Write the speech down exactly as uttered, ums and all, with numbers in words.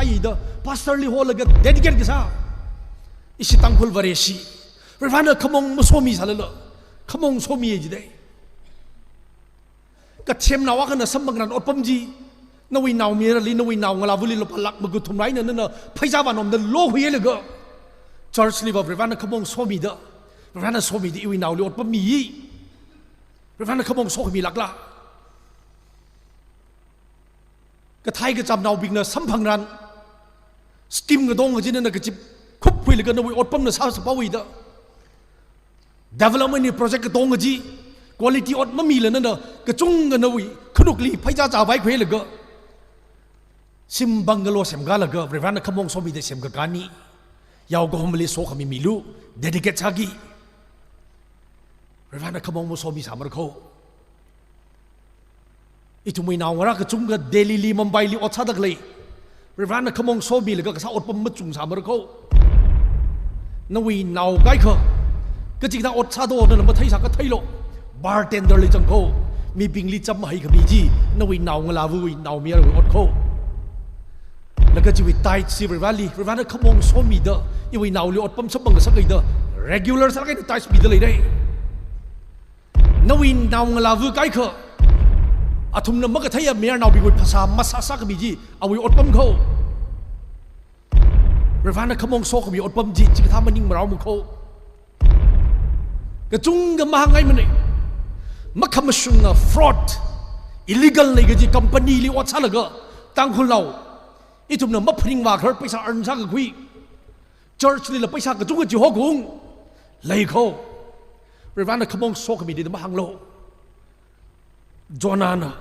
Aida, pastor li holaga dedicate kasā. Ishi Tangkhul Vareshi. Varivarana khamong masomisālala, khamong somiya jidalei. Kathemnao akhana samphangran otpam chi, nawui naomayarali, nawui naongalāvali lupā lakh maga thumrā eina nana pheichā vānomda lokhuilaga, church liva Varivarana khamong somida, Varivarana somida iwui naoli otpammi. Varivarana khamong sokhamilākla. Kathei kachamnaobingna samphangran, scheme katonga chi nana kachip khupkhuilaga nawui otpamna sāsāpaoda, development wui project katonga chi quality ot mamila nana kachungkha nawui khanukli pheichā chāvaikhuilaga, shim bungalow semkalaga Varivarana khamong somida semkakāna. Yao kahomli sokhami milu, dedicate sāki. Varivarana khamong masomisāmara kho. Ithumwui naongarā kachungkha Delhi li, Mumbai li ot sādalei. Varivarana khamong somilaga kasā otpam machungsāmara kho. Nawui nao kaikha, kachikathā ot sāda nana matheisā katheilu. Bartender li zangkho. Mibingli cham mahaikhami chi, nawui naongalāvawui naomayarwui ot kho. Laga chiwui tithe chi Varivarali, Varivarana khamong somida, iwui naoli otpam samphang kasā kaida, regular sālaga eina tithe midalei. Nawui naongalāva kaikha, athumna makatheiya mayarnaobingwui phasā masāsākhami chi, awui otpam kho. Varivarana khamong sokhami otpam chi, chikathā maning marao makho. Kachungkha mahāngngaimana. Makhamashunga fraud, illegal na kaji company li ot sālaga, Tangkhulnao, ithumna maphaningvā khar pheichā earn sākakhui. Church lila pheichā kachungkha chi hokung lei kho. Varivarana khamong sokhamida mahānglu. Jonahna